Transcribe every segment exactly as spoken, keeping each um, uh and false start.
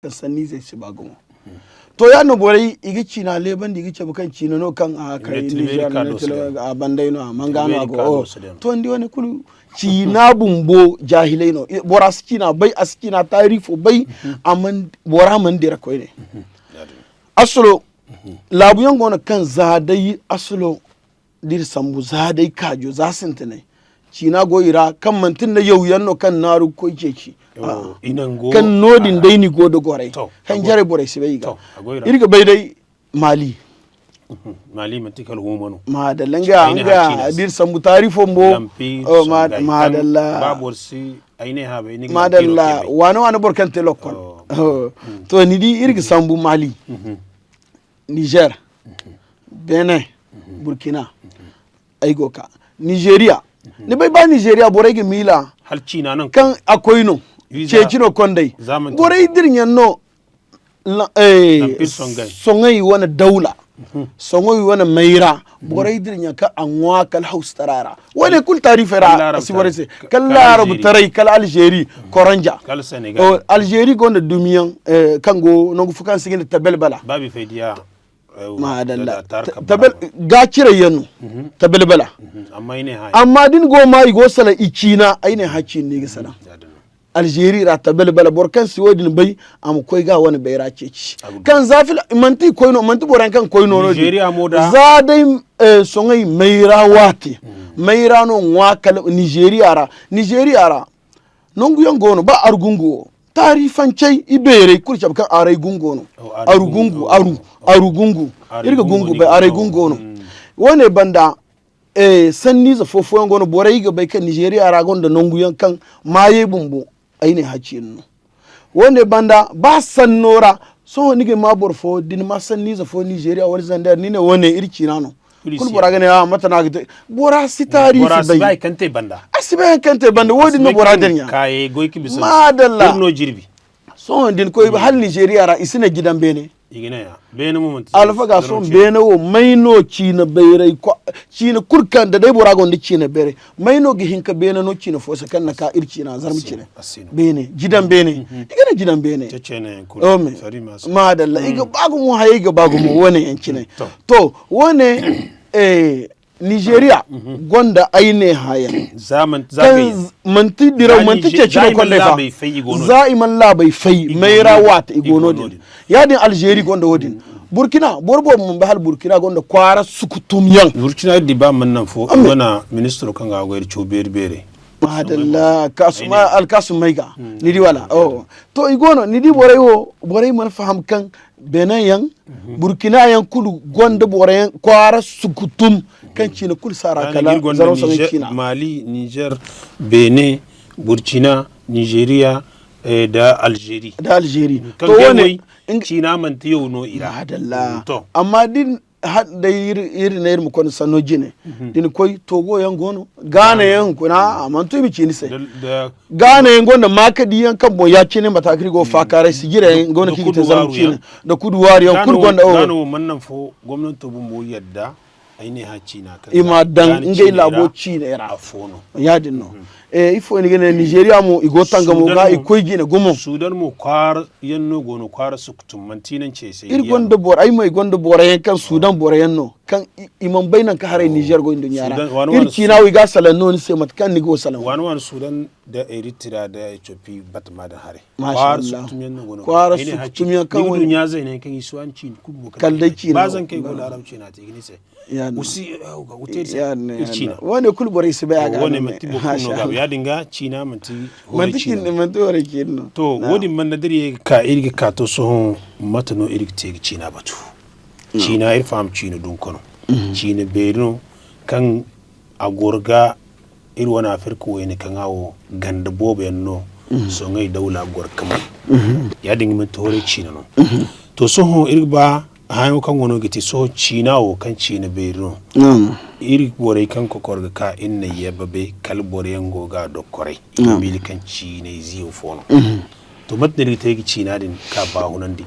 kaŋ sanniizey si ba gumo. To, yaadin no borey, i ga ciina leebandi, i ga cabe kaŋ ciina no kaŋ a kay Niger, a banday no, a manga no a go. To, ni di wane kulu ciina bumbo jaahilay no. Bora si ciina bay, a si ciina taarifo bay, amma bora mana dira koyne. Asalo, laabuyaŋ go no kaŋ za day asalo d'iri sambu, za day kaajo, za sintinay. Ciina go i ra, kaŋ manti nda yawyaŋ no kaŋ naaru ga koy ceeci. Kaŋ noodin day ni go da goray. Kaŋ jarey borey si bay i ga. Iri ga bay day Mali. Mali manti kala huuma no. Maadalla, nga, nga d'iri sambu taarifo mbo. Maadalla. Maadalla, waane waane boro kaŋ te lokkol. To, ni di iri ga sambu Mali. Niger, Benin, Burkina, ay go ka Nigeria. Ni bay ba Nigeria borey ga miila kaŋ a koy no, ceeci no kondey. Borey dirɲaŋ no, soŋay wane dawla, soŋay wane mayra. Borey dirɲaŋ kaŋ a ŋwa kala hawsitara ra. Wane kulu taarifey ra a si borey se. Kala laarabu taray, kala Algérie, koranja. Algérie gonda dumiyaŋ kaŋ go nangu fo kaŋ se i ga ne Tabelbala. Maadalla. Tabel ga cire yano. Tabelbala. Amma da ni go ma i go salaŋ i ciina, ay ne hã ciina no i ga salaŋ. Algérie ra Tabelbala, boro kaŋ si woodin bay, a ma koy ga wane bayra ceeci. Kaŋ za fila manti koy no, manti boro yaŋ kaŋ koy no no din. Za day soŋay mayra waate. Mayra no ŋwa kala Nigeria ra. Nigeria ra nanguyaŋ go no, ba Argungu wo, taarifancey ibeerey kulu cabe kaŋ Aray gungo no. Aru gungu, Aru, Aru gungu. Iri ga gungu bay, Aray gungo no. Wane banda, sanniize fo-fooyaŋ go no, borey ga bay kaŋ Nigeria ra gonda nanguyaŋ kaŋ maayey bumbo, ay ne hã ciina no. Wane banda, ba sanno ra, sohõ ni ga ma boro fo, da ni ma sanniize fo Nigeria wala Zandar, ni ne wane iri ciina no. Kulu bora ga ne, a mate no a ga te. Bora si taarifi bay. A si bay hari kaŋ te banda, woodin no bora dirɲa. Maadalla. Sohõ da ni koy hala Nigeria ra, i si ne jidan beene. Alfaga, sohõ beene wo, may no ciina bayray, ciina kulu kaŋ da day bora gonda ciina bayray, may no ga hin ka beene no ciina fo se kaŋ na ka iri ciina zarma cine? Beene, jidan beene. I ga ne jidan beene. Maadalla, i ga ba gumo, hayey ga ba gumo, wane yaŋ cine. To, wane, Nigeria gonda ay ne hã yaŋ kaŋ manti diraw, manti ceeci no kondey fa. Za i mana laabey fay, mayra waate i go no-din. Yaadin Algérie gonda woodin. Burkina, boro boobo mana bay hala Burkina gonda kwaara sukutum yaŋ. Burkina iri di ba mana naŋ fo, i wane ministiro kaŋ ga a goy iri caw beeri-beeri. Maadalla, Alkasum Mayga, ni di wala? To, i go no, ni di borey wo, borey mana faham kaŋ Benin yaŋ, Burkina yaŋ kulu gonda boro yaŋ kwaara sukutum kaŋ ciina kulu si a ra kala Zarma Soŋay ciina. Mali, Niger, Benin, Burkina, Nigeria, nda Algérie. Nda Algérie. To, wane ciina manti yaw no i ra. Maadalla. Amma da ni day iri ne iri ma konda sanno jine, da ni koy Togo yaŋ go no, Gaana yaŋ hunkuna, a mana to i ma ci ni se. Gaana yaŋ gonda maakadi yaŋ kaŋ boŋ ya-cine mate kaŋ iri go faakaaray, sijira yaŋ go no kaŋ i ga te zarma ciine nda kuduwaaru yaŋ kulu gonda. Gaana wo mana naŋ fo gomnanto bumbo yadda ay ne hã ciina kaŋ i ma daŋ ngey laabo ciiney ra. Yaadin no. Ifo ni ga ne Nigeria mo i go tangamo ga i koy jine gumo. Sudan mo kwaara yaŋ no go no, kwaara sukutum manti naŋ ce se. Iri gonda boro, ay mo ay gonda boro yaŋ kaŋ Sudan boro yaŋ no kaŋ i mana bay nangu kaŋ haray Niger go nduɲɲa ra. Iri ciina wo i ga a salaŋ no ni se mate kaŋ ni go salaŋ. Waani waani Sudan da Eritrea da Ethiopie batama din haray. Kwaara sukutum yaŋ no go no. Kwaara sukutum yaŋ kaŋ wani duɲɲa zayna yaŋ kaŋ i si waani ciina kulu mo kala day ciina. Ba zankey go laarab ciina te i ga ni se. Wane kulu borey si bay a ga. Wane manti boro kulu no ga yaadin ga ciina manti. Manti ciina, manti borey ciina no. To, woodin banda da iri ye ga ka, iri ga ka to sohõ mate no iri ga te ga ciina batu. Ciina iri faham ciina dunko no. Ciina beeri no kaŋ a goro ga iri wane Afirka wayna kaŋ a wo ganda boobo yaŋ no. Soŋay dawla goro kamay. Yaadin ga manti horay ciina no. To sohõ iri ga ba hayaŋo kaŋ go no ga ti sohõ ciina wo kaŋ ciina beeri no. Iri borey kaŋ kokor ga ka iri na yabba bay kala boro yaŋ go ga a dokkoray. Miili kaŋ ciinay ziyo fo no. To mate no iri ga te ga ciina din ka baahunandi?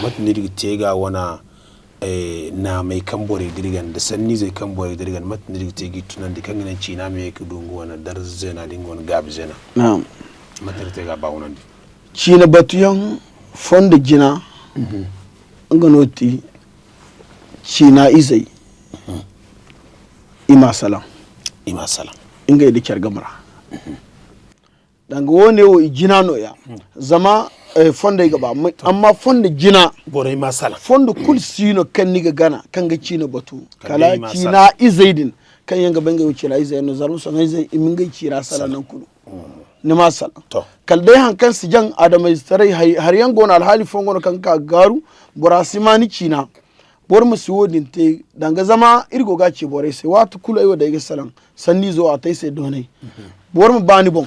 Mate no iri ga te ga wana naamey kaŋ borey ga iri ganda, sanniizey kaŋ borey ga iri ganda, mate no iri ga te g'i tunandi kaŋ ga naŋ ciina ma ye ga du nga wane darza zeena da nga wane gaabi zeena? Mate no iri ga te ga a baahunandi? Ciina batuyaŋ Fondo jina, nga no ti ciina izey, i ma salaŋ. Ngey da care game ra. Danga wo-ne wo i jina no-ya. Zama fondey ga ba, amma fondo jina, fondo kulu si no kaŋ ni ga gana kaŋ ga ciina batu, kala ciina izey din kaŋ yaŋ ga ba ngey wo ciina izey yaŋ no, zarma sohõ izey i ma ngey ciina salaŋ nangu kulu. Ni ma salaŋ. Kala day hari kaŋ si jaŋ adamayzetaray, hari yaŋ go no, alhaali fooyaŋ go no kaŋ ga ka ga gaaru, bora si ma ni ciina. Boro ma si wo-din te, danga zama iri go ga a ci borey se, waati kulu ay wo day ga salaŋ sanniizo, a te ay se doonay. Boro ma ba ni boŋ.